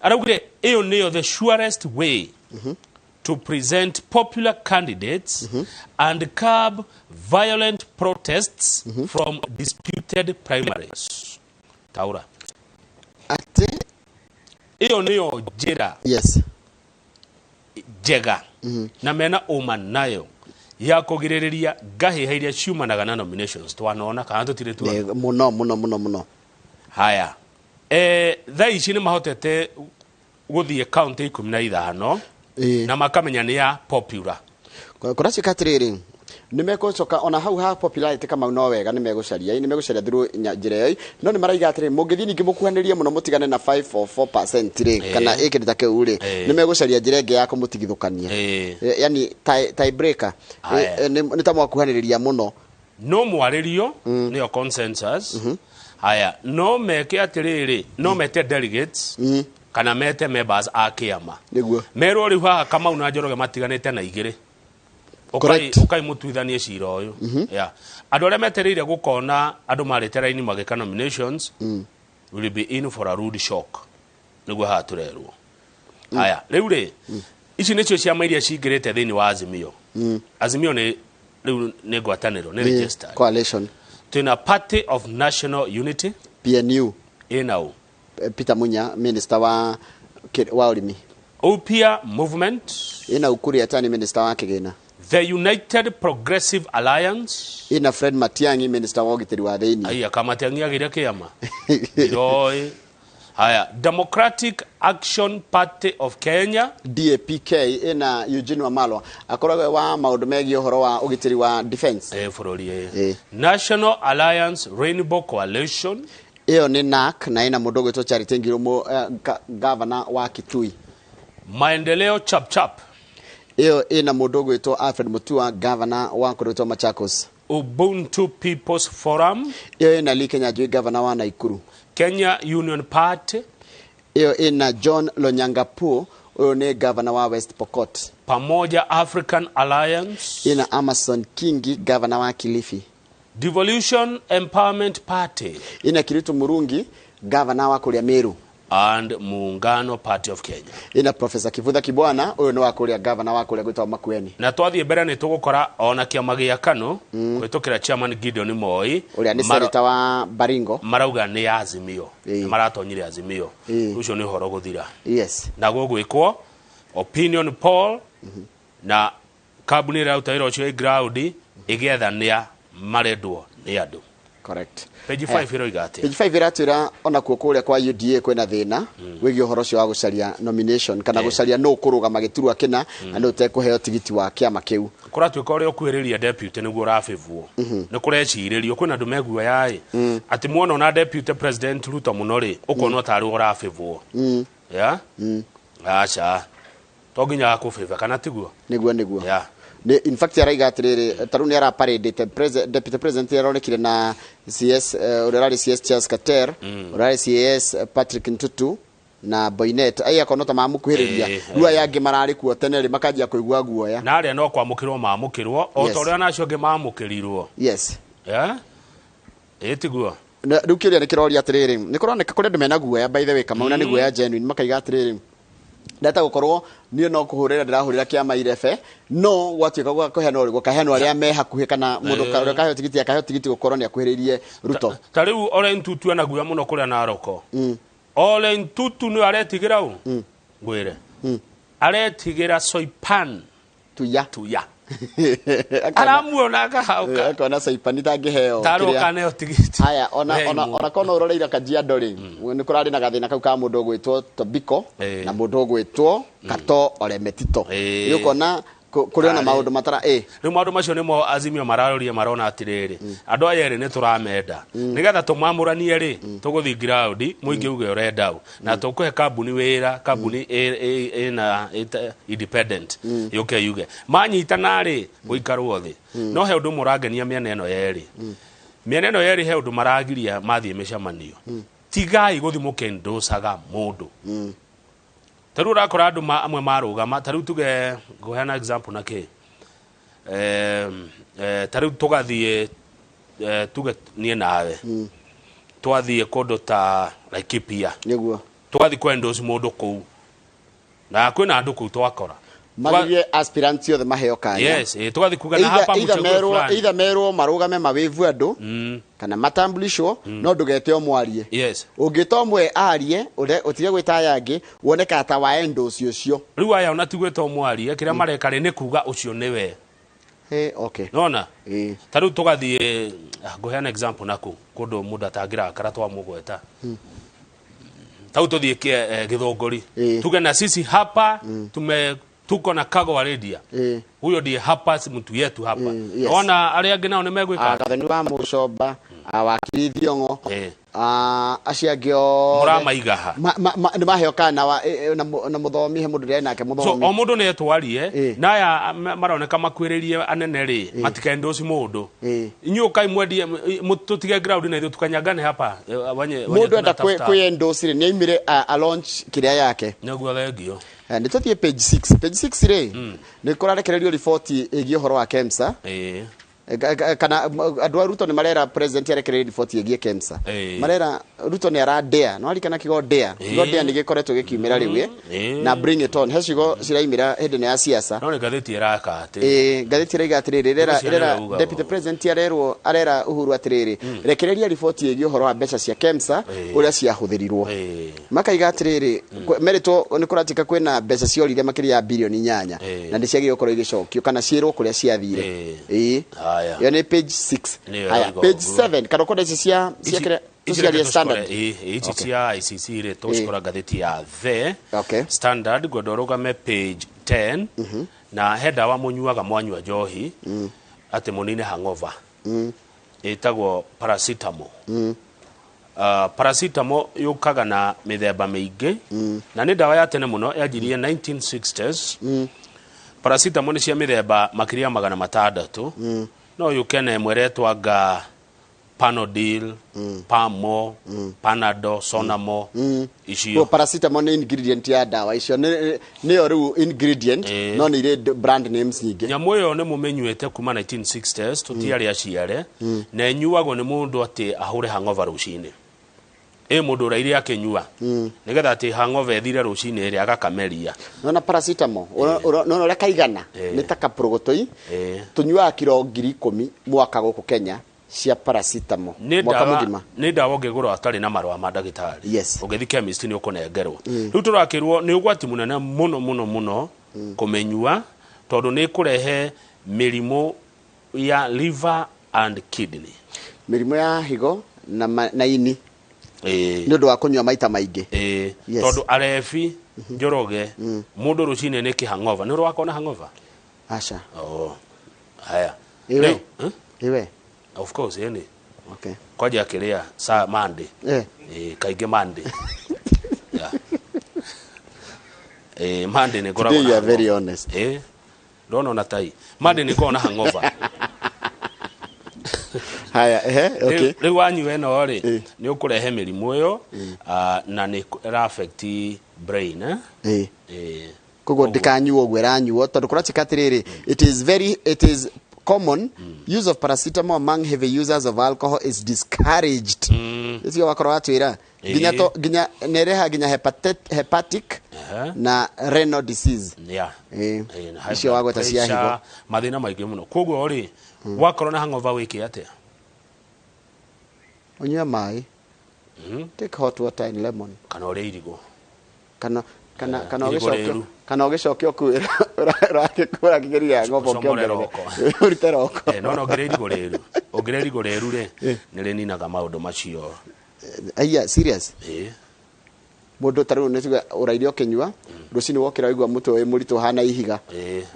Araugire ĩyo nĩyo the surest way to present popular candidates and curb violent protests from disputed primaries. Taura. Atĩ? Ĩyo nĩyo njĩra njega na mena ũma nayo ya kũgirĩrĩria ngahĩha iria ciumanaga na nominations. Twanona kana tũtirĩ tuona? Mũno mũno mũno mũno. Haya, thaa ici nĩ mahotete gũthiĩ kaunti 15 na makamenya nĩ ya popular. Kũracuĩka atĩrĩrĩ, nĩ megũcoka ona hau ha popularity. Kamau, no wega nĩ megũcaria through njĩra ĩyo, no nĩ maraiga atĩrĩ, mũngĩthiĩ ningĩ mũkuhanĩrie mũno mũtigane na 5 or 4% rĩ, kana ĩkĩndũ ta kĩu rĩ, nĩ megũcaria njĩra ĩngĩ ya kũmũtigithũkania. Yani tie breaker. Aya. Nĩ ta mwakuhanĩrĩria mũno. No mwarĩrio nĩyo consensus. Haya, no meke atĩrĩrĩ, no mete delegates kana mete members a kĩama, merwo rĩu haha Kamau na Njoroge matiganĩte na igĩrĩ. Ũkai mũtuithanie cira ũyũ. Yeah. Andũ arĩa metereire gũkona andũ marĩte raini magĩka nominations will be in for a rude shock, nĩguo haha tũrerwo. Haya, rĩu rĩ, ici nĩcio ciama iria cingĩrĩte thĩinĩ wa Azimio. Azimio nĩ rĩu nĩ ngwatanĩro, nĩ registered. Coalition. Twĩna Party of National Unity. PNU. Ĩna ũ? Peter Munya, minister wa ũrĩmi. Upia Movement. Ĩna Ukur Yatani, minister wa kĩgĩna. The United Progressive Alliance. Ĩna Fred Matiang'i, minister wa ũgitĩri wa thĩinĩ. Aiya, Kamatiang'i agĩire kĩama iroĩ. Haya, Democratic Action Party of Kenya. DAPK, ĩna Eugene Wamalwa, akoragwo wa maũndũ megiĩ ũhoro wa ũgitĩri wa defense. Bũrũri ĩ. National Alliance Rainbow Coalition. Ĩyo nĩ NARC, na ĩna mũndũ ũgwĩtwo Charity Ngilu, governor wa Kitui. Maendeleo Chap Chap. Ĩyo ĩna mũndũ ũgwĩtwo Alfred Mutua, governor wa kũndũ gwĩtwo Machakos. Ubuntu People's Forum. Ĩyo ĩna Lee Kinyanjui, governor wa Nakuru. Kenya Union Party. Ĩyo ĩna John Lonyangapuo, ũyũ nĩ governor wa West Pokot. Pamoja African Alliance. Ĩna Amason Kingi, governor wa Kilifi. Devolution Empowerment Party. Ĩna Kiritu Murungi, governor wa kũrĩa Meru. And Muungano Party of Kenya. Ĩna Professor Kivutha Kibwana, ũyũ nĩ wa kũrĩa governor wa kũrĩa gwĩtagwo Makueni. Na twathiĩ mbere nĩ tũgũkora ona kĩama gĩa KANU kũhĩtũkĩra chairman Gideon Moi, ũrĩa nĩ senator wa Baringo, marauga nĩ Azimio. Nĩ maratonyire Azimio. Ũcio nĩ ũhoro gũthira. Na gũgwĩkwo opinion poll na kambuni ĩrĩa ĩraruta wĩra ũcio ĩ ground ĩgĩetha nĩa marendwo nĩ andũ. Page 5 ĩroiga atĩa? Page 5 ĩratwĩra onakuo kũrĩa kwa UDA kwĩna thĩna wĩgiĩ ũhoro ũcio wa gũcaria nomination kana gũcaria nũ kũrũgama gĩturwa kĩna na nũ ũtekũheo tigiti wa kĩama kĩu. Kũratuĩka ũrĩa ũkuhĩrĩria deputy nĩguo ũrabĩvwo. Nĩ kũrecirĩrio kwĩna andũ meguoya ĩ atĩ muona ona Deputy President Ruto mũno rĩ, ũkonwo tarĩ ũrabĩvwo. Ya, aca, to nginya akũbĩva, kana tiguo? Nĩguo. Ya. Nĩ in fact araiga atĩrĩrĩ, ta rĩu nĩ araparĩndĩte deputy president, aronekire na CS, ũrĩa ũrarĩ CS Charles Keter, ũrĩa ũrarĩ CS Patrick Ntutu na Boinnet, ai akono ta mamũkuhĩrĩria. Rĩu aya angĩ mararĩ kuo tene rĩ, makanjia kũigua guoya. Na arĩa no kwamũkĩrwo mamũkĩrwo o ta ũrĩa nacio angĩ mamũkĩrirwo. Ya, ĩ tiguo? Rĩu kĩũria nĩ kĩroria atĩrĩrĩ, nĩ kũroneka kũrĩ andũ mena guoya, by the way, Kamau, na nĩ guoya genuine, makaiga atĩrĩrĩ, ndeta gũkorwo niĩ no kũhũrĩra ndĩrahũrĩra kĩama irebe, no gwatuĩka gwa kũheanwo rĩ, gũkaheanwo arĩa me hakuhĩ, kana mũndũ ũrĩa kaheo tigiti akaheo tigiti gũkorwo nĩ akuhĩrĩirie Ruto. Ta rĩu Ole Ntutu ena guoya mũno kũrĩa Naroko. Ole Ntutu nĩwe aretigĩra ũ, ngwĩre aretigĩra Soipan Tuya. Tuya aramuona akahauka. Akona Soipan tangĩheo tarĩ kĩrĩa. ũkaneo tigiti. Haya, ona We ona imwe. ona kono ũroreire Kajiado rĩ, nĩ kũrarĩ na gathĩna kau ka mũndũ ũgwĩtwo Tobiko na mũndũ ũgwĩtwo Kato Ole Metito. Rĩu ũkona kũrĩ ona Arĩ. maũndũ matara ĩ. Rĩu maũndũ macio nĩmo Azimio mararoria, marona atĩrĩrĩ, andũ aya erĩ nĩ tũramenda, nĩgetha tũmamũranie rĩ, tũgũthiĩ ground, mũingĩ uge ũrenda ũ, na tũkũhe kambuni wĩra, kambuni ĩna independent yũke yuge manyitana rĩ, gũikarwo thĩ. No he ũndũ ũmwe ũrangenia mĩena ĩno yerĩ, mĩena ĩno yerĩ he ũndũ maragiria mathiĩ mĩcemanio: tigai gũthiĩ mũkĩndũcaga mũndũ. Ta rĩu ũrakora andũ amwe marũgama, ta rĩu tuge, ngũheana example na kĩ, ta rĩu tũgathiĩ, tuge niĩ nawe twathiĩ kũndũ ta Laikipia. Tũgathiĩ kwendorse mũndũ kũu na kwĩna andũ kũu twakora. Magirie aspirants othe maheo kanya. Yes, tũgathiĩ kuga na hapa either mchague merwo fulani. Either merwo marũgame mawĩvu andũ kana matambulishwo, no ndũgete ũmwarie. Yes. Ũngĩta ũmwe arie ũtige gwĩta aya angĩ, wonekaga ta wa endorse ũcio. Rĩu aya ona ti gwĩta ũmwarie, kĩrĩa mareka rĩ nĩ kuga ũcio nĩwe. Hey, okay. Nona? Ĩĩ. Ta rĩu tũgathiĩ, ngũheana example naku kũndũ mũndũ atangĩrakara twamũgweta. Tau tũthiĩ Gĩthũngũri. Tuge na sisi hapa tume tuko na Kago Lydia. Huyo ndiye hapa, si mtu yetu hapa. Yes. Ona arĩa angĩ nao nĩ megwĩka. Gathoni wa Mũcomba, wakiri Thiong'o, acio angĩ othe. Mũramaiga ha? Nĩ maheo kana na mũthomi, he mũndũ ndĩrarĩ nake So mũthomi. o mũndũ nĩ etwarie, na aya maroneka makuĩrĩrie anene rĩ, matikendorse mũndũ. Inyuĩ ũkai mwendie, tũtige ground na ithuĩ tukanyangane hapa. Wenye Mũndũ enda tunatafuta. kwĩ endorse rĩ, nĩ aimire a launch kĩrĩa yake. Nĩguo thengio. Nĩ tũthiĩ page 6. Page 6 rĩ, nĩ kũrarekererio riboti ĩgiĩ ũhoro wa KEMSA. Kana andũ a Ruto nĩ marera president arekererie riboti ĩgiĩ KEMSA. Marera Ruto nĩ aradea, no arikana kiugo dare. Kiugo dare nĩ gĩkoretwo gĩkiumĩra rĩu, Na bring it on. He ciugo ciraimĩra hĩndĩ ĩno ya siasa. No nĩ ngathĩti ĩraka atĩ. Ngathĩti ĩraiga atĩrĩrĩ, Ũcio nĩwe ĩrera ugaga deputy ũguo. president arera Uhuru atĩrĩrĩ, rekereria riboti ĩgiĩ ũhoro wa mbeca cia KEMSA ũrĩa ciahũthĩrirwo. Makaiga atĩrĩrĩ, merĩtwo nĩ kũratika kwĩna mbeca ciorire makĩria ya bilioni 8 na nĩ ciagĩrĩirwo gũkorwo igĩcokio kana ciĩrwo kũrĩa ciathire. Haya. Ĩyo nĩ page 6. Nĩyo Haya, ĩrauga page ũguo. 7 kana ũkwenda ici cia Ici kĩrĩa ici tũciarie reke tũcikore, Standard. Ici cia ICC rĩ tũcikora ngathĩti ya The Standard, ngwenda ũrũgame page 10 na he ndawa mũnyuaga mwanyua njohi atĩ mũnine hangover. Ĩtagwo paracetamol. Paracetamol yũkaga na mĩthemba mĩingĩ na nĩ ndawa ya tene mũno, yanjirie 1960s. Paracetamol nĩ cia mĩthemba makĩria ya magana matandatũ. No yũke na ĩmwe ĩretwo anga Panodil, Pamo, Panado, Sonamo, icio. Ko paracetamol nĩ ingredient ya ndawa icio, nĩyo rĩu ingredient, no nĩ irĩ brand names nyingĩ. Nyamũ ĩyo nĩ mũmĩnyuĩte kuma 1960s, tũtiarĩ aciare, na ĩnyuagwo nĩ mũndũ atĩ ahũre hangover rũcinĩ. Ĩ mũndũ ũraire akĩnyua nĩgetha atĩ hangover ĩthire rũcinĩ ĩrĩa agakameria. Nona paracetamol, nona ũrĩa kaigana, nĩ ta kaprogotoi. Tũnyuaga kiro 10,000 mwaka gũkũ Kenya cia paracetamol. Nĩ Mwaka ndawa mũgima. Nĩ ndawa ũngĩgũra ũtarĩ na marũa ma ndagĩtarĩ. Yes. Ũngĩthiĩ chemist nĩ ũkũnengerwo. Rĩu tũrakĩrwo nĩ ũgwati mũnene mũno mũno mũno kũmĩnyua, tondũ nĩ ĩkũrehe mĩrimũ ya liver and kidney. Mĩrimũ ya higo na ini. Nĩ ũndũ wa kũnyua maita maingĩ. Yes. Tondũ arebi Njoroge, mũndũ rũcinĩ nĩ kĩhangover. Nĩ ũrĩ wakona hangover? Aca. Oh. Haya. Iwe. Rĩu, eh? Iwe. Of course, yani. Okay. Kwanja akĩrĩa sa Monday. Kaingĩ Monday. Yeah. Monday nĩ ngoragwo Today na you are very hangover. honest. Ndona ona tai. Monday nĩ ngoragwo na hangover. Haya, okay. Rĩu wanyua ĩno rĩ, nĩ ũkũrehe mĩrimũ ĩyo, na nĩ ĩra affect brain, eh? Koguo ndikanyuo ũguo ĩranyuo, tondũ kũratuĩka atĩrĩrĩ, it is common use of paracetamol among heavy users of alcohol is discouraged. Ũcio wakorwo watwĩra. Nginya to, nginya nĩ ĩrehaga nginya hepatic na renal disease. Na high Icio blood wagweta cia higo. pressure, mathĩna maingĩ mũno. Koguo rĩ, wakorwo na hangover wĩke atĩa? Ũnyue maĩ. Take hot water and lemon. Kana ũrĩe irigũ. Kana Irigũ ũgĩcoke rĩru. Kana ũgĩcoke ũkuĩra, ũrakĩgeria ng'ombe Ũcomore ũkĩongerere. roko. Ũrute roko. No no ũngĩrĩa irigũ rĩru. Ũngĩrĩa irigũ rĩru rĩ, nĩ rĩninaga maũndũ macio. Aya, serious? Mũndũ ta rĩu nĩ tuge ũraire ũkĩnyua, rũcinĩ wokĩra waigua mũtwe wĩ mũritũ ũhana ihiga.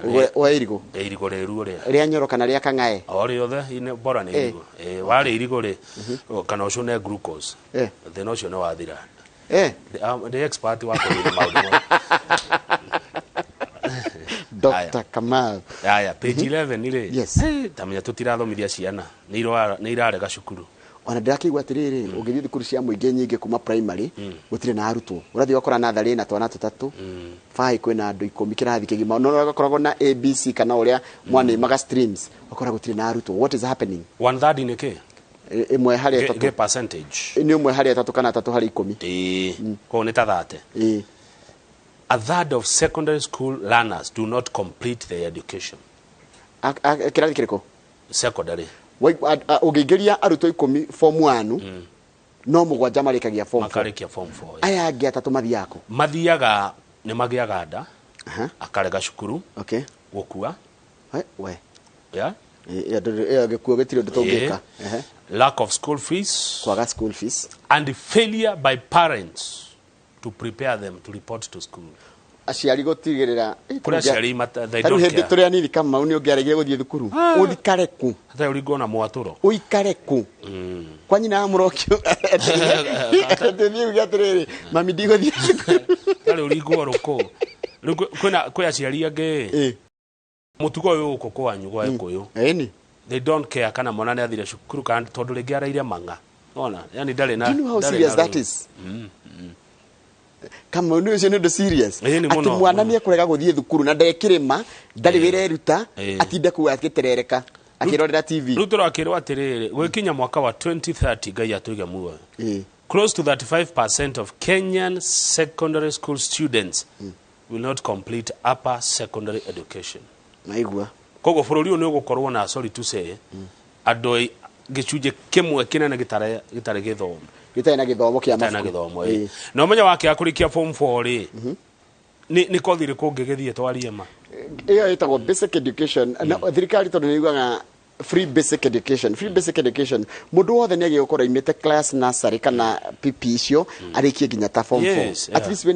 Ũgũre, oe irigũ. Irigũ rĩru ũrĩa. Rĩa nyoro kana rĩa kang'ae? O rĩothe, bora nĩ irigũ. Warĩa irigũ rĩ, kana ũcũne glucose. Thĩna ũcio nĩ wathira. Ndĩ expert wa kũrĩa maũndũ mothe. Dr. Kamau. Haya, page 11 rĩ. Yes. Hey, tamenya tũtirathomithia ciana. Nĩ irarega cukuru. Ona ndĩrakĩigua atĩrĩrĩ, ũngĩthiĩ thukuru cia mũingĩ nyingĩ kuma primary, gũtirĩ na arutwo. Ũrathiĩ ũgakora natharĩ na twana tũtatũ, baĩ kwĩna andũ 10 kĩrathi kĩgima. No ũgakoragwo na ABC kana ũrĩa mwanĩmaga streams, ũgakora gũtirĩ na arutwo. What is happening? One third nĩ kĩ? Ĩmwe harĩ Gĩ ĩtatũ. Percentage. Nĩ 1 harĩ 3 kana 3 harĩ 10. Ĩĩ, koguo nĩ ta 30. A third of secondary school learners do not complete their education. Kĩrathi kĩrĩkũ? Secondary. Ũngĩingĩria arutwo 10 form 1, no mũgwanja marĩkagia form 4. Makarĩkia form 4. Aya angĩ atatũ mathiaga kũ? Mathiaga, nĩ magĩaga nda, akarega cukuru, gũkua. We. Yeah? Ĩyo gĩkuo gĩtirĩ ũndũ tũngĩka. Ehe. Lack of school fees Kwaga school fees. And failure by parents to prepare them to report to school. Aciari gũtigĩrĩra. Kũrĩ aciari they Tarĩu don't hĩndĩ care. tũrĩ anini, Kamau, nĩ ũngĩaregire gũthiĩ thukuru, ũikare kũ? Hatarĩ ũringwo na mwatũro. Ũikare kũ kwa nyina wa mũrokio, atĩ uge atĩrĩrĩ, "Mami, ndigũthiĩ thukuru." Hatarĩ ũringwo rũkũ. Rĩu kwĩ aciari angĩ, mũtugo ũyũ gũkũ kwanyu gwa Gĩkũyũ, Ĩni. they don't care kana mwana nĩ athire cukuru kana, tondũ rĩngĩ araire mang'a ona yani ndarĩ na Do you know how ndarĩ serious na that is, Kamau? Nĩ ũcio nĩ ũndũ serious, Ĩĩ, nĩ atĩ mũno, mwana mũno. nĩ ekũrega gũthiĩ thukuru na ndekĩrĩma, ndarĩ wĩra eruta, atinde kũu agĩterereka akĩrorera TV. Rĩu tũrakĩrwo atĩrĩrĩ, gwĩkinya mwaka wa 2030, Ngai atũige muoyo, close to 35% of Kenyan secondary school students will not complete upper secondary education. Naigua. Koguo bũrũri ũyũ nĩ ũgũkorwo na, sorry to say, andũ gĩcunjĩ kĩmwe kĩnene gĩtarĩ gĩthomo. Gĩtarĩ na gĩthomo kĩa Gĩtarĩ na mabuku. gĩthomo, ĩ. Na ũmenye wakĩaga kũrĩkia form 4 rĩ, nĩ kothi ĩrĩkũ ũngĩgĩthiĩ twarie ma? Ĩyo ĩtagwo basic education. Na thirikari tondũ nĩ yugaga free basic education, free basic education, mũndũ wothe nĩ agĩgũkorwo aimĩte class nursery kana PP icio, arĩkie nginya ta form 4, at least.